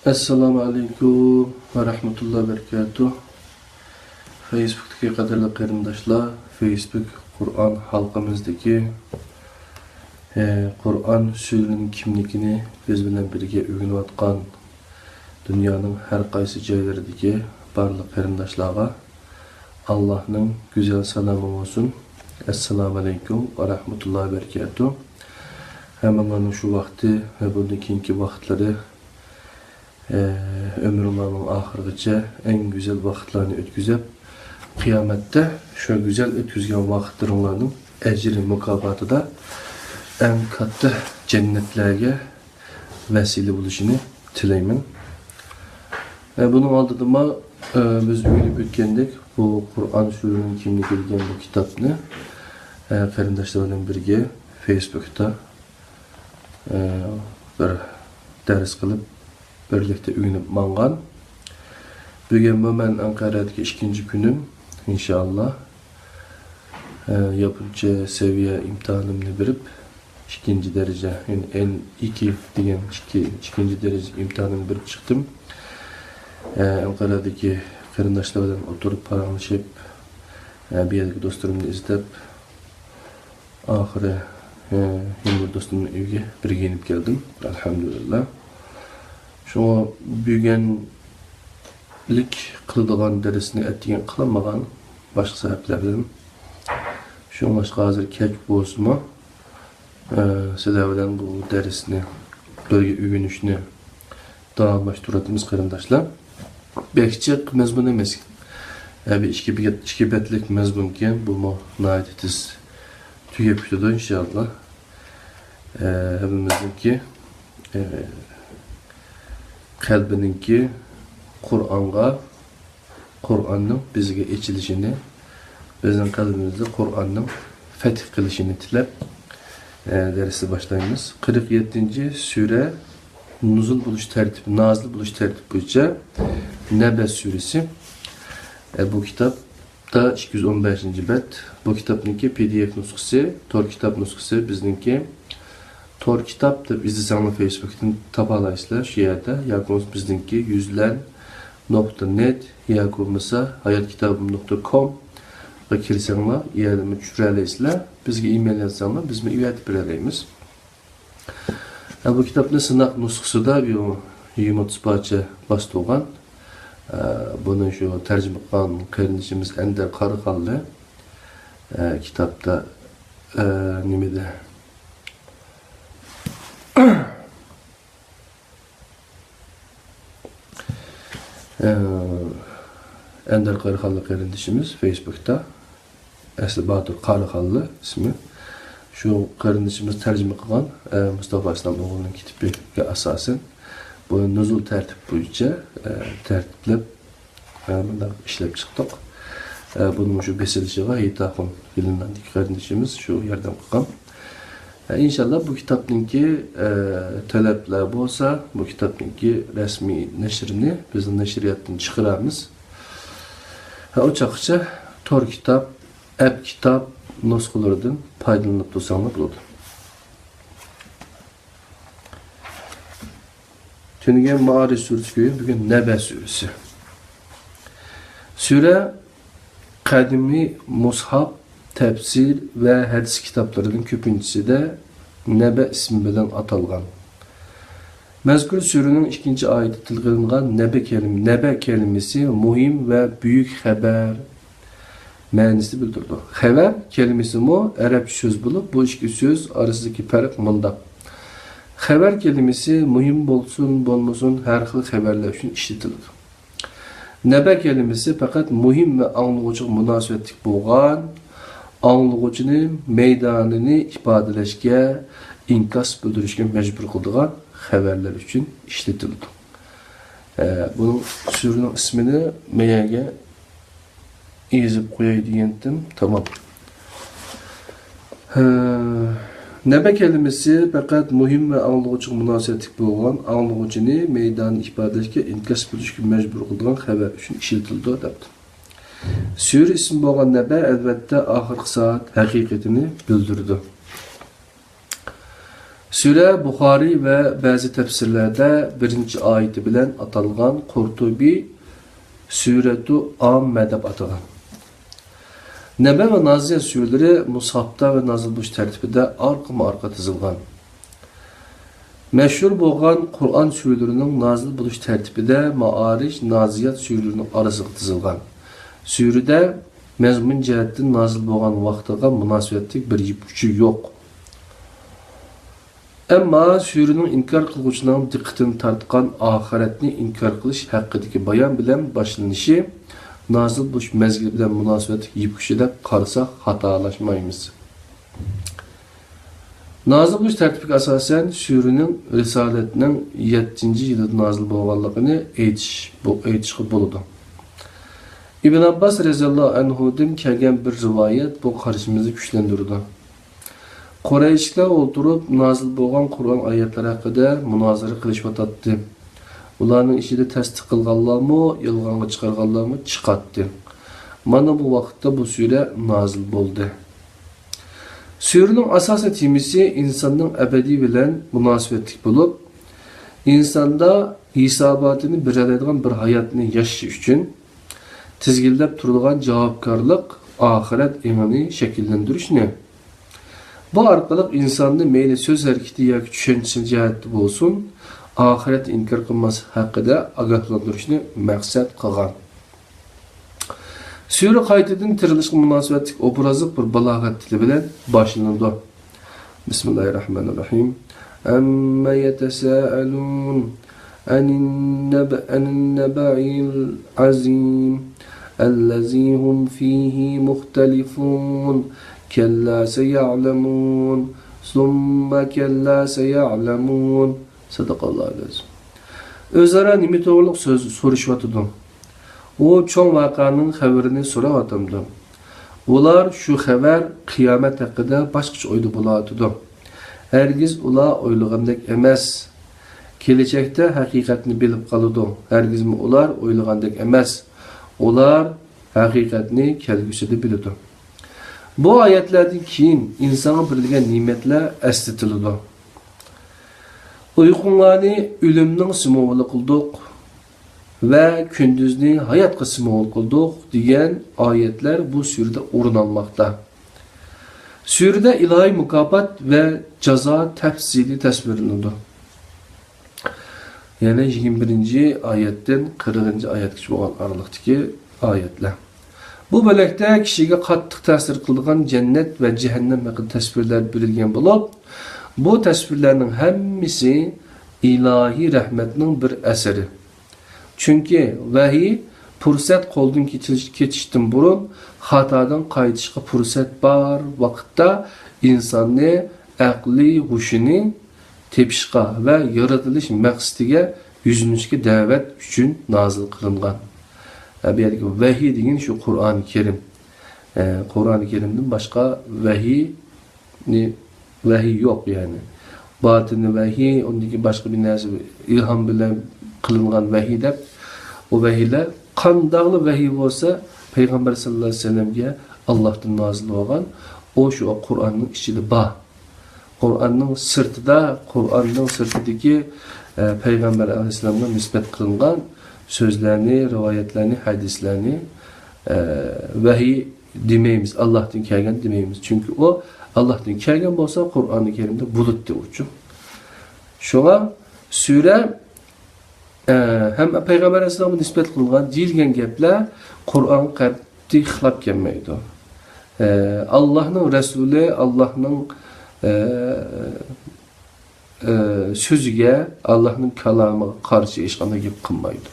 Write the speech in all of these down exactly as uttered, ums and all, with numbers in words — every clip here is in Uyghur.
ئەسسالامۇ ئەلەيكۇم ۋە رەھمەتۇللا ۋە بەرىكاتۇھ. فېيسبۇكتىكى قەدىرلىك قېرىنداشلار، فېيسبۇك قۇرئان ھالقىمىزدىكى، ئە، قۇرئان سۈرىنىڭ كىملىكىنى بىز بىلەن بىرگە ئۆگىنىۋاتقان دۇنيانىڭ ھەر قايسى جايلىرىدىكى بارلىق قېرىنداشلارغا ئاللاھنىڭ گۈزەل سالامى بولسۇن. ئەسسالامۇ ئەلەيكۇم ۋە رەھمەتۇللا ۋە بەرىكاتۇھ. ھەممىڭلارنىڭ شۇ ۋاقتى ۋە بۇندىن كېيىنكى ۋاقىتلىرى ئۆمرۈڭلارنىڭ ئاخىرىغىچە ئەڭ گۈزەل ۋاقىتلارنى ئۆتكۈزۈپ، قىيامەتتە شۇ گۈزەل ئۆتكۈزگەن ۋاقىتلىرىڭلارنىڭ ئەجرى مۇكاپاتىدا ئەڭ كاتتا جەننەتلەرگە ۋەسىلە بولۇشىنى تىلەيمەن. ئە، بۇنىڭ ئالدىدىمۇ، ئە، بىز ئۆگىنىپ ئۆتكەندەك، بۇ قۇرئان سۈرىنىڭ كىملىكى دېگەن بۇ كىتابنى، ئە، قېرىنداشلار بىلەن بىرگە فېيسبۇكتا ئە، بىر دەرس قىلىپ، بىرلىكتە ئۆگىنىپ ماڭغان. بۈگۈنمۇ مەن ئەنقەرەدىكى ئىككىنچى كۈنۈم، ئىنشائاللا. ئە، ياپونچە سەۋىيە ئىمتىھانىمنى بېرىپ، ئىككىنچى دەرىجە، يەنى ئېن ئىككى دېگەن ئىككى، ئىككىنچى دەرىجە ئىمتىھانىمنى بېرىپ چىقتىم. ئە، ئەنقەرەدىكى قېرىنداشلار بىلەن ئولتۇرۇپ پاراڭلىشىپ، ئە، بۇ يەردىكى دوستلىرىمنى ئىزدەپ، ئاخىرى، ئە، يەنە بىر دوستۇمنىڭ ئۆيىگە بىرگە يېنىپ كەلدىم. ئەلھەمدۇلىللا. شۇڭا بۈگۈنلۈك قىلىدىغان دەرسنى ئەتىگەن قىلالمىغان باشقا سەۋەبلەر بىلەن. شۇڭلاشقا ھازىر كەچ بولسىمۇ، ئە، سىلەر بىلەن بۇ دەرسنى، بىرگە ئۆگىنىشنى داۋاملاشتۇرۇۋاتىمىز، قېرىنداشلار. بەك جىق مەزمۇن ئەمەس. ھە، بىر ئىككى بېت، ئىككى بەتلىك مەزمۇنكەن، بۇمۇ ناھايىتى تېز تۈگەپ كېتىدۇ، ئىنشائاللا. ھە، ھەممىمىزنىڭكى، ھە، قەلبىنىڭكى قۇرئانغا، قۇرئاننىڭ بىزگە ئېچىلىشىنى، بىزنىڭ قەلبىمىزدە قۇرئاننىڭ پەتھ قىلىشىنى تىلەپ، ئە، دەرسنى باشلايمىز. قىرىق يەتتىنچى سۈرە، نۇزۇل بولۇش تەرتىپى، نازىل بولۇش تەرتىپى بويىچە نەبە سۈرىسى. ئە، بۇ كىتابتا ئىككى يۈز ئون بەشىنچى بەت. بۇ كىتابنىڭكى پى دى ئېف نۇسخىسى، تور كىتاب نۇسخىسى بىزنىڭكى. تور كىتاب دەپ ئىزدىسەڭلار فېيسبۇكتىن تاپالايسىلەر شۇ يەردە، ياكى بولمىسا بىزنىڭكى يۈزلەن نۇقتا نېت ياكى بولمىسا ھايات كىتابىم نۇقتا كومغا كىرسەڭلار، ئۇ يەردىمۇ چۈشۈرەلەيسىلەر. بىزگە ئېمېيل يازساڭلار، بىزمۇ ئەۋەتىپ بېرەلەيمىز. ھە، بۇ كىتابنى سىناق نۇسخىسىدا بۇ يىگىرمە ئوتتۇز پارچە باستۇرغان. ھە، بۇنى شۇ تەرجىمە قىلغان قېرىندىشىمىز ئەندەر قاراخانلى. ھە، كىتابتا، ھە، نېمىدە؟ ئە، ئەندەر قاراخانلىق قېرىندىشىمىز فېيسبۇكتا، ئەسلى باتۇر قاراخانلىق ئىسمى. شۇ قېرىندىشىمىز تەرجىمە قىلغان، ئە، مۇستافا ئىسلام ئوغلىنىڭ كىتابىگە ئاساسەن، بۇ نۇزۇل تەرتىپ بويىچە، ئە، تەرتىپلەپ، ئە، مۇنداق ئىشلەپ چىقتۇق. ئە، بۇنىڭ شۇ بېسىلىشىغا ھېيتاخۇن فىنلاندىيەدىكى قېرىندىشىمىز شۇ ياردەم قىلغان. ئىنشاللا بۇ كىتابنىڭكى، ئە، تەلەپلەر بولسا، بۇ كىتابنىڭكى رەسمىي نەشرىنى بىزنىڭ نەشرىياتتىن چىقىرارمىز. ھە، ئۇ چاغقىچە تور كىتاب، ئەپ كىتاب نۇسخىلىرىدىن پايدىلىنىپ تۇرساڭلار بولىدۇ. تۈنۈگۈن مائارىج سۈرىسى، بۈگۈن نەبە سۈرىسى. سۈرە قەدىمىي مۇسھاپ، تەپسىر ۋە ھەدىس كىتابلىرىنىڭ كۆپىنچىسىدە نەبە ئىسمى بىلەن ئاتالغان. مەزكۇر سۈرىنىڭ ئىككىنچى ئايىتىدە تىلغا ئېلىنغان نەبە كەلىم-، نەبە كەلىمىسى مۇھىم ۋە بۈيۈك خەۋەر مەنىسىنى بىلدۈرىدۇ. خەۋەر كەلىمىسىمۇ ئەرەبچە سۆز بولۇپ، بۇ ئىككى سۆز ئارىسىدىكى پەرق مۇنداق. خەۋەر كەلىمىسى مۇھىم بولسۇن، بولمىسۇن، ھەر خىل خەۋەرلەر ئۈچۈن ئىشلىتىلىدۇ. نەبە كەلىمىسى پەقەت مۇھىم ۋە ئاڭلىغۇچىغا مۇناسىۋەتلىك بولغان، ئاڭلىغۇچىنى مەيدانىنى ئىپادىلەشكە، ئىنكاس بىلدۈرۈشكە مەجبۇر قىلىدىغان خەۋەرلەر ئۈچۈن ئىشلىتىلىدۇ. ئە، بۇنىڭ سۈرىنىڭ ئىسمىنى مەيەگە يېزىپ قوياي دېگەنتىم. تامام. ھە، نەبە كەلىمىسى پەقەت مۇھىم ۋە ئاڭلىغۇچىغا مۇناسىۋەتلىك بولغان، ئاڭلىغۇچىنى مەيدانىدا ئىپادىلەشكە، ئىنكاس بىلدۈرۈشكە مەجبۇر قىلىدىغان خەۋەر ئۈچۈن ئىشلىتىلىدۇ، دەپتۇ. سۈرە ئىسمى بولغان نەبە، ئەلۋەتتە، ئاخىرقى سائەت ھەقىقىتىنى بىلدۈرىدۇ. سۈرە بۇخارىي ۋە بەزى تەپسىرلەردە بىرىنچى ئايىتى بىلەن ئاتالغان قۇرتۇبى سۈرەتۇ ئاممە دەپ ئاتىغان. نەبە ۋە نازىيەت سۈرىلىرى مۇسھافتا ۋە نازىل بولۇش تەرتىپىدە ئارقىمۇ ئارقا تىزىلغان. مەشھۇر بولغان قۇرئان سۈرىلىرىنىڭ نازىل بولۇش تەرتىپىدە مائارىج، نازىيات سۈرىلىرىنىڭ ئارىسىغا تىزىلغان. سۈرىدە مەزمۇن جەھەتتىن نازىل بولغان ۋاقتىغا مۇناسىۋەتلىك بىر يىپ ئۇچى يوق. ئەمما سۈرىنىڭ ئىنكار قىلغۇچىلارنىڭ دىققىتىنى تارتقان ئاخىرەتنى ئىنكار قىلىش ھەققىدىكى بايان بىلەن باشلىنىشى نازىل بولۇش مەزگىلى بىلەن مۇناسىۋەتلىك يىپ ئۇچى دەپ قارىساق خاتالاشمايمىز. نازىل بولۇش تەرتىپىگە ئاساسەن، سۈرىنىڭ رىسالەتنىڭ يەتتىنچى يىلىدا نازىل بولغانلىقىنى ئېيتىش، بۇ، ئېيتىشقا بولىدۇ. ئىبن ئابباس رەزىياللاھۇ ئەنھۇدىن كەلگەن بىر رىۋايەت بۇ قارىشىمىزنى كۈچلەندۈرىدۇ. قۇرەيشلەر ئولتۇرۇپ، نازىل بولغان قۇرئان ئايەتلىرى ھەققىدە مۇنازىرە قىلىشىۋاتاتتى. ئۇلارنىڭ ئىچىدە تەستىق قىلغانلارمۇ، يالغانغا چىقارغانلارمۇ چىقاتتى. مانا بۇ ۋاقىتتا بۇ سۈرە نازىل بولدى. سۈرىنىڭ ئاساسىي تېمىسى ئىنساننىڭ ئەبەدىي بىلەن مۇناسىۋەتلىك بولۇپ، ئىنساندا ھېساباتىنى بېرەلەيدىغان بىر ھاياتنى ياشىشى ئۈچۈن تىزگىنلەپ تۇرىدىغان جاۋابكارلىق، ئاخىرەت ئېڭىنى شەكىللەندۈرۈشنى، بۇ ئارقىلىق ئىنساننى مەيلى سۆز ھەرىكىتى ياكى چۈشەنچىسى جەھەتتە بولسۇن، ئاخىرەتنى ئىنكار قىلماسلىق ھەققىدە ئاگاھلاندۇرۇشنى مەقسەت قىلغان. سۈرە قايتىدىن تىرىلىشقا مۇناسىۋەتلىك ئوبرازلىق بىر بالاغەت تىلى بىلەن باشلىنىدۇ. بسم الله الرحمن الرحيم. عم يتساءلون. عن النبأ، عن النبأ العظيم. الذي هم فيه مختلفون. كلا سيعلمون. ثم كلا سيعلمون. صدق الله العظيم. ئۆزئارا نېمە توغرىلىق سۆز سورىشىۋاتىدۇ؟ ئۇ چوڭ ۋەقەنىڭ خەۋىرىنى سوراۋاتامدۇ؟ ئۇلار شۇ خەۋەر، قىيامەت ھەققىدە باشقىچە ئويدا بولۇۋاتىدۇ. ھەرگىز ئۇلار ئويلىغاندەك ئەمەس. كېلىچەكتە ھەقىقەتنى بىلىپ قالىدۇ. ھەرگىزمۇ ئۇلار ئويلىغاندەك ئەمەس. ئۇلار ھەقىقەتنى كەلگۈسىدە بىلىدۇ. بۇ ئايەتلەردىن كېيىن ئىنسانغا بېرىلگەن نېمەتلەر ئەسلىتىلىدۇ. ئۇيقۇڭلارنى ئۆلۈمنىڭ سىمۋولى قىلدۇق ۋە كۈندۈزنى ھاياتقا سىمۋول قىلدۇق دېگەن ئايەتلەر بۇ سۈرىدە ئورۇن ئالماقتا. سۈرىدە ئىلاھىي مۇكاپات ۋە جازا تەپسىلىي تەسۋىرلىنىدۇ. يەنى يىگىرمە بىرىنچى ئايەتتىن قىرىقىنچى ئايەتكىچە بولغان ئارىلىقتىكى ئايەتلەر. بۇ بۆلەكتە كىشىگە قاتتىق تەسىر قىلىدىغان جەننەت ۋە جەھەننەم ھەققىدە تەسۋىرلەر بېرىلگەن بولۇپ، بۇ تەسۋىرلەرنىڭ ھەممىسى ئىلاھىي رەھمەتنىڭ بىر ئەسىرى. چۈنكى ۋەھىي پۇرسەت قولدىن كېتىش-، كېتىشتىن بۇرۇن خاتادىن قايتىشقا پۇرسەت بار ۋاقىتتا ئىنساننى ئەقلىي ھوشىنى تېپىشقا ۋە يارىتىلىش مەقسىتىگە يۈزلىنىشكە دەۋەت ئۈچۈن نازىل قىلىنغان. ھە، بۇ يەردىكى ۋەھىي دېگەن شۇ قۇرئانى كەرىم. ئە، قۇرئانى كەرىمدىن باشقا ۋەھىي، ۋەھىي يوق، يەنى. باتىنىي ۋەھىي، ئۇندىن كېيىن باشقا بىر نەرسە، ئىلھام بىلەن قىلىنغان ۋەھىي دەپ، ئۇ ۋەھىيلەر قانداقلا ۋەھىي بولسا، پەيغەمبەر سەللەللاھۇ ئەلەيھى ۋەسەللەمگە ئاللاھتىن نازىل بولغان، ئۇ شۇ قۇرئاننىڭ ئىچىدە بار. قۇرئاننىڭ سىرتىدا، قۇرئاننىڭ سىرتىدىكى، ئە، پەيغەمبەر ئەلەيھىسسالامغا نىسبەت قىلىنغان سۆزلەرنى، رىۋايەتلەرنى، ھەدىسلەرنى، ئە، ۋەھىي دېمەيمىز، ئاللاھتىن كەلگەن دېمەيمىز. چۈنكى ئۇ ئاللاھتىن كەلگەن بولسا، قۇرئانى كەرىمدە بولاتتى ئۇچۇ. شۇڭا سۈرە، ئە، ھەم پەيغەمبەر ئەلەيھىسسالامغا نىسبەت قىلىنغان دېيىلگەن گەپلەر قۇرئانغا قەتئىي خىلاپ كەلمەيدۇ. ئە، ئاللاھنىڭ رەسۇلى، ئاللاھنىڭ، ئە، ئە، سۆزىگە، ئاللاھنىڭ كالامىغا قارشى ھېچقانداق گەپ قىلمايدۇ.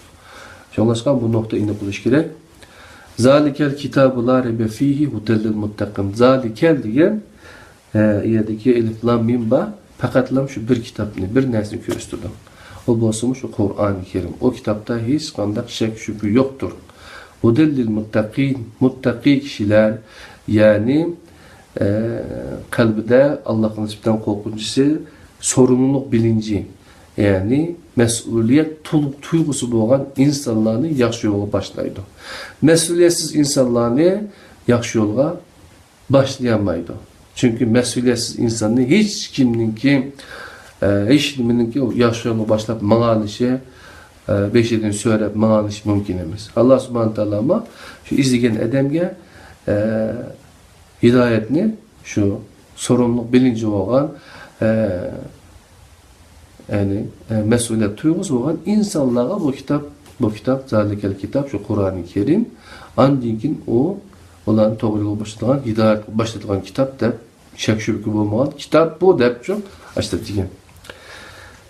شۇڭلاشقا بۇ نۇقتا ئېنىق بولۇشى كېرەك. زالىكەل كىتابۇ لا رەيبە فىھى ھۇدەل لىل مۇتتەقىن. زالىكەل دېگەن، ئە، يەردىكى ئەلىف لام مىم بار، پەقەتلا شۇ بىر كىتابنى، بىر نەرسىنى كۆرسىتىدۇ. ئۇ بولسىمۇ شۇ قۇرئانى كەرىم. ئۇ كىتابتا ھېچقانداق شەك شۈبھە يوقتۇر. ھۇدەل لىل مۇتتەقىن، مۇتتەقى كىشىلەر، يەنى، ئە، قەلبىدە ئاللاھقا نىسبەتەن قورقۇنچىسى، سورۇنلۇق بىلىنچى، يەنى مەسئۇلىيەت تۇل-، تۇيغۇسى بولغان ئىنسانلارنى ياخشى يولغا باشلايدۇ. مەسئۇلىيەتسىز ئىنسانلارنى ياخشى يولغا باشلىيالمايدۇ. چۈنكى مەسئۇلىيەتسىز ئىنساننى ھېچكىمنىڭكى، ئە، ھېچ نېمىنىڭكى ياخشى يولغا باشلاپ ماڭالىشى، ئە، بېشىدىن سۆرەپ ماڭالىشى مۇمكىن ئەمەس. ئاللا سۇبھانە تائالامۇ شۇ ئىزدىگەن ئادەمگە، ئە، ھىدايەتنى شۇ سورۇنلۇق بىلىنچى بولغان، ئە، يەنى، ئە، مەسئۇلىيەت تۇيغۇسى بولغان ئىنسانلارغا بۇ كىتاب، بۇ كىتاب، زالىكەل كىتاب، شۇ قۇرئانى كەرىم، ئاندىن كېيىن ئۇ ئۇلارنى توغرا يولغا باشلىدىغان، ھىدايەتكە باشلىدىغان كىتاب دەپ، شەك شۈبھە بولمىغان كىتاب بۇ دەپ شۇ ئاشتا دېگەن.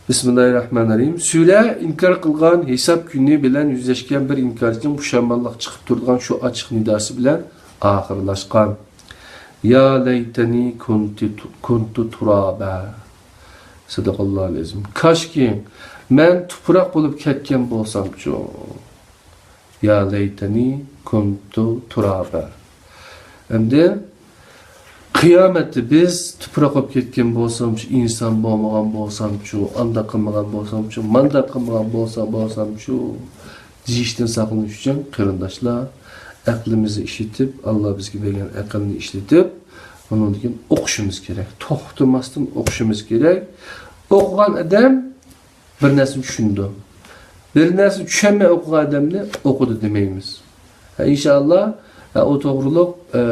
بىسمىللاھىررەھمانىررەھىم. سۈرە ئىنكار قىلغان ھېساب كۈنى بىلەن يۈزلەشكەن بىر ئىنكارچىنىڭ پۇشايمانلىق چىقىپ تۇرىدىغان شۇ ئاچچىق نىداسى بىلەن ئاخىرلاشقان. يا لەيتەنى كۇنتى، كۇنتۇ تۇرابا. سەدەقەللاھۇل ئەزىم. كاشكى مەن تۇپراق بولۇپ كەتكەن بولسامچۇ. يا لەيتەنى كۇنتۇ تۇرابا. ئەمدى قىيامەتتە بىز تۇپراق بولۇپ كەتكەن بولسامچۇ، ئىنسان بولمىغان بولسامچۇ، ئانداق قىلمىغان بولسامچۇ، مانداق قىلمىغان بولسا، بولسامچۇ دېيىشتىن ساقلىنىش ئۈچۈن، قېرىنداشلار، ئەقلىمىزنى ئىشلىتىپ، ئاللا بىزگە بەرگەن ئەقىلنى ئىشلىتىپ، ئۇنىڭدىن كېيىن ئوقۇشىمىز كېرەك. توختىماستىن ئوقۇشىمىز كېرەك. ئوقۇغان ئادەم بىر نەرسىنى چۈشىنىدۇ. بىر نەرسىنى چۈشەنمەي ئوقۇغان ئادەمنى ئوقۇدى دېمەيمىز. ھە، ئىنشائاللا، ھە، ئۇ توغرۇلۇق، ئە،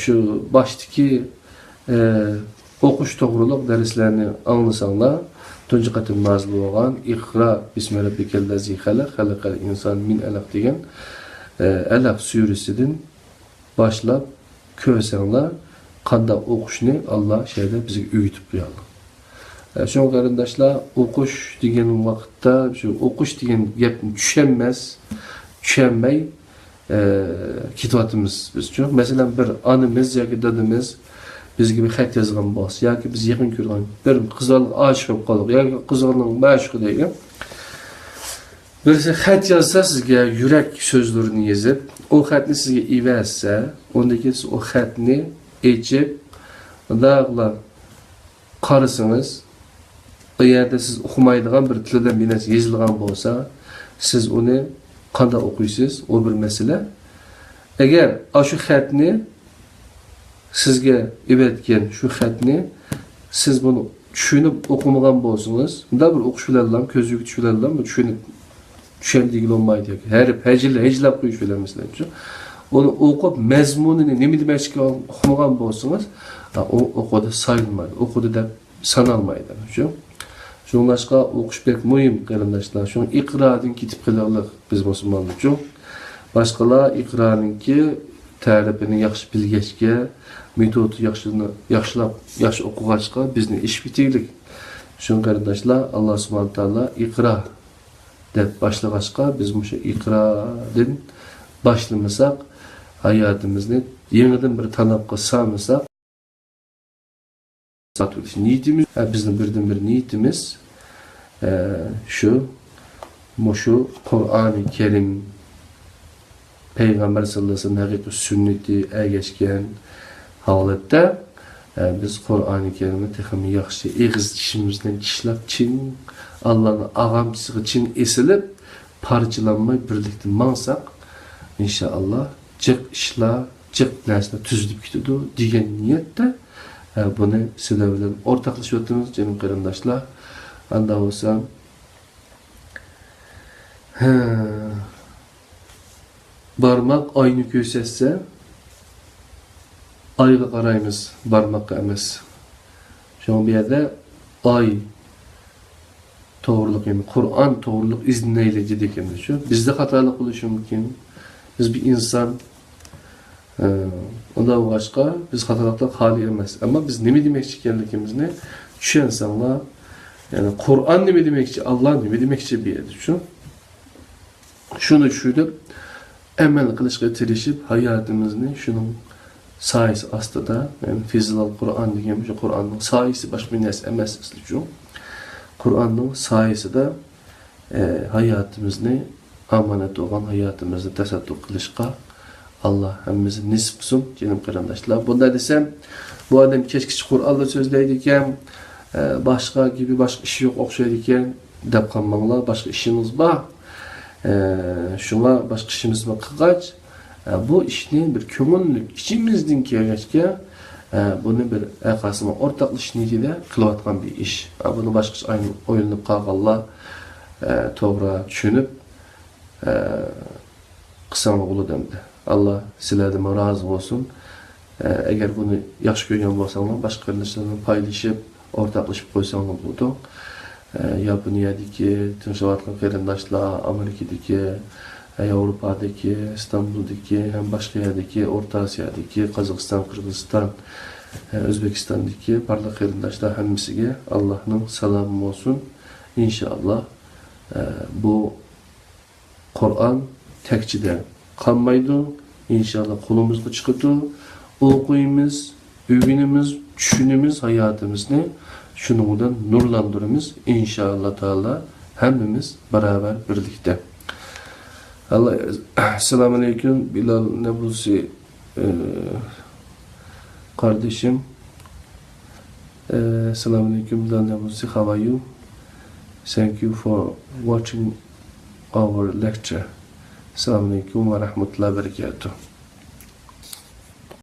شۇ باشتىكى، ئە، ئوقۇش توغرۇلۇق دەرسلەرنى ئاڭلىساڭلار، تۇنجى قېتىم نازىل بولغان ئىقرا بىسمى رەببىكەللەزى خەلەق، خەلەقەل ئىنسانە مىن ئەلەق دېگەن، ئە، ئەلەق سۈرىسىدىن باشلاپ كۆرسەڭلار، قانداق ئوقۇشنى ئاللا شۇ يەردە بىزگە ئۆگىتىپ قويالىدۇ. ئە، شۇڭا قېرىنداشلار، ئوقۇش دېگەن ۋاقىتتا، شۇ ئوقۇش دېگەن گەپنى چۈشەنمەس، چۈشەنمەي، ئە، كېتىۋاتىمىز بىزچۇ. مەسىلەن، بىر ئانىمىز ياكى دادىمىز بىزگە بىر خەت يازغان بولسا، ياكى بىز يېقىن كۆرگەن بىر قىزغالغا ئاشىق بولۇپ قالدۇق، ياكى قىزغالنىڭ مەشۇقى دەيدۇ. بىرسى خەت يازسا سىزگە، يۈرەك سۆزلىرىنى يېزىپ، ئۇ خەتنى سىزگە ئېۋەتسە، ئۇندىن كېيىن سىز ئۇ خەتنى ئېچىپ، مۇنداقلا قارىسىڭىز، ئۇ يەردە سىز ئۇقمايدىغان بىر تىلدا بىر نەرسە يېزىلغان بولسا، سىز ئۇنى قانداق ئوقۇيسىز؟ ئۇ بىر مەسىلە. ئەگەر ئاشۇ خەتنى سىزگە ئېۋەتكەن شۇ خەتنى سىز بۇنى چۈشىنىپ ئوقۇمىغان بولسىڭىز، مۇنداق بىر ئوقۇش بىلەنلا، كۆز يۈگۈتۈش بىلەنلا بۇ چۈشىنىپ، چۈشەندى دېگىلى بولمايدۇ ياكى ھەرپ، ھەجىلە-، ھەجىلەپ قويۇش بىلەن مەسىلەن شۇ. ئۇنى ئوقۇپ، مەزمۇنىنى، نېمە دېمەكچىكىنى ئۇقمىغان بولسىڭىز، ئا، ئۇ ئوقۇدى سايلىمايدۇ، ئوقۇدى دەپ سانالمايدۇ. شۇ. شۇڭلاشقا ئوقۇش بەك مۇھىم، قېرىنداشلار. شۇڭا ئىقرادىن كېتىپ قېلىغلىق بىز مۇسۇلمانلارچۇ. باشقىلار ئىقرانىڭكى تەرىپىنى ياخشى بىلگەچكە، مېتودى ياخشىنى، ياخشىلاپ، ياخشى ئوقۇغاچقا بىزنى ئېشىپ كېتەيلىك. شۇڭا قېرىنداشلار، ئاللا سۇبھانە تائالا ئىقرا دەپ باشلىغاچقا، بىز مۇشۇ ئىقرادىن باشلىمىساق، ھاياتىمىزنى يېڭىدىن بىر تاناپقا سالمىساق، ساتىۋېلىش نىيىتىمىز، ھە، بىزنىڭ بىردىنبىر نىيىتىمىز، ئە، شۇ، مۇشۇ قۇرئانى كەرىم، پەيغەمبەر ساللاللاھۇ ئەلەيھى ۋەسەللەم ھەقىقىي سۈننىتى ئەگەشكەن ھالەتتە، ئە، بىز قۇرئانى كەرىمنى تېخىمۇ ياخشى ئېغىز چىشىمىز بىلەن چىشلاپ، چىڭ ئاللانىڭ ئاغامچىسىغا چىڭ ئېسىلىپ، پارچىلانماي بىرلىكتە ماڭساق، ئىنشائاللا، جىق ئىشلار، جىق نەرسىلەر تۈزۈلۈپ كېتىدۇ دېگەن نىيەتتە، ئە، بۇنى سىلەر بىلەن ئورتاقلىشىۋاتىمىز، جېنىم قېرىنداشلار. ئاندا بولسا، ھە، بارماق ئاينى كۆرسەتسە، ئايغا قارايمىز، بارماققا ئەمەس. شۇڭا بۇ يەردە ئاي توغرىلىق، يەنى قۇرئان توغرىلىق ئىزدىنەيلى دېدىكەن شۇ. بىزدە خاتالىق بولۇشى مۇمكىن. بىز بىر ئىنسان، ئە، ئۇنداق بولغاچقا بىز خاتالىقتىن خالىي ئەمەس. ئەمما بىز نېمە دېمەكچى ئىكەنلىكىمىزنى چۈشەنسەڭلار، يەنى قۇرئان نېمە دېمەكچى، ئاللا نېمە دېمەكچى بۇ يەردە شۇ. شۇنى چۈشىنىپ، ئەمەل قىلىشقا تىرىشىپ، ھاياتىمىزنى شۇنىڭ سايىسى ئاستىدا، يەنى فىزىلال قۇرئان دېگەن شۇ قۇرئاننىڭ سايىسى، باشقا بىر نەرسە ئەمەس ئەسلى شۇ. قۇرئاننىڭ سايىسىدا، ئە، ھاياتىمىزنى، ئامانەت بولغان ھاياتىمىزنى تەسەددۇق قىلىشقا ئاللا ھەممىمىزنى نېسىپ قىلسۇن، جېنىم قېرىنداشلار. بۇنداق دېسەم، بۇ ئادەم كەچكىچە قۇرئانلا سۆزلەيدىكەن، ئە، باشقا گېپى، باشقا ئىشى يوق ئوخشايدىكەن، دەپ قالماڭلار، باشقا ئىشىڭىز بار. ئە، شۇڭا باشقا ئىشىمىزنى قىلغاچ، ئە، بۇ ئىشنى بىر كۆڭۈللۈك ئىچىمىزدىن كەلگەچكە، ئە، بۇنى بىر ھەرقايسىمىز ئورتاقلىشىش نىيىتىدە قىلىۋاتقان بىر ئىش. ئە، بۇنى باشقىچە ئاي-، ئويلىنىپ قالغانلار، ئە، توغرا چۈشىنىپ، ئە، قىلساڭلار بولىدۇ ئەمدى. ئاللا سىلەردىنمۇ رازى بولسۇن. ئە، ئەگەر بۇنى ياخشى كۆرگەن بولساڭلار، باشقا قېرىنداشلار بىلەن پايلىشىپ، ئورتاقلىشىپ قويساڭلار بولىدۇ. ئە، ياپونىيەدىكى تىڭشاۋاتقان قېرىنداشلار، ئامېرىكىدىكى، ئە، ياۋروپادىكى، ئىستانبۇلدىكى ھەم باشقا يەردىكى، ئورتا ئاسىيادىكى، قازاقىستان، قىرغىزىستان، ئە، ئۆزبېكىستاندىكى بارلىق قېرىنداشلار ھەممىسىگە ئاللانىڭ سالامى بولسۇن. ئىنشائاللا، ئە، بۇ قۇرئان تەكچىدە قالمايدۇ. ئىنشاللا قولىمىزغا چىقىدۇ. ئوقۇيمىز، ئۆگىنىمىز، چۈشىنىمىز ھاياتىمىزنى. شۇنىڭ بىلەن نۇرلاندۇرىمىز. ئىنشاللا تائالا ھەممىمىز باراۋەر بىرلىكتە. ئەسسالامۇ ئەلەيكۇم، بىلال نەبۇسى، ئى، قاردىشىم. ئەسسالامۇ ئەلەيكۇم، بىلال نەبۇسى، how are you? Thank you for watching our lecture. ئەسسالامۇ ئەلەيكۇم ۋە رەھمەتۇللاھى ۋە بەرىكاتۇھ.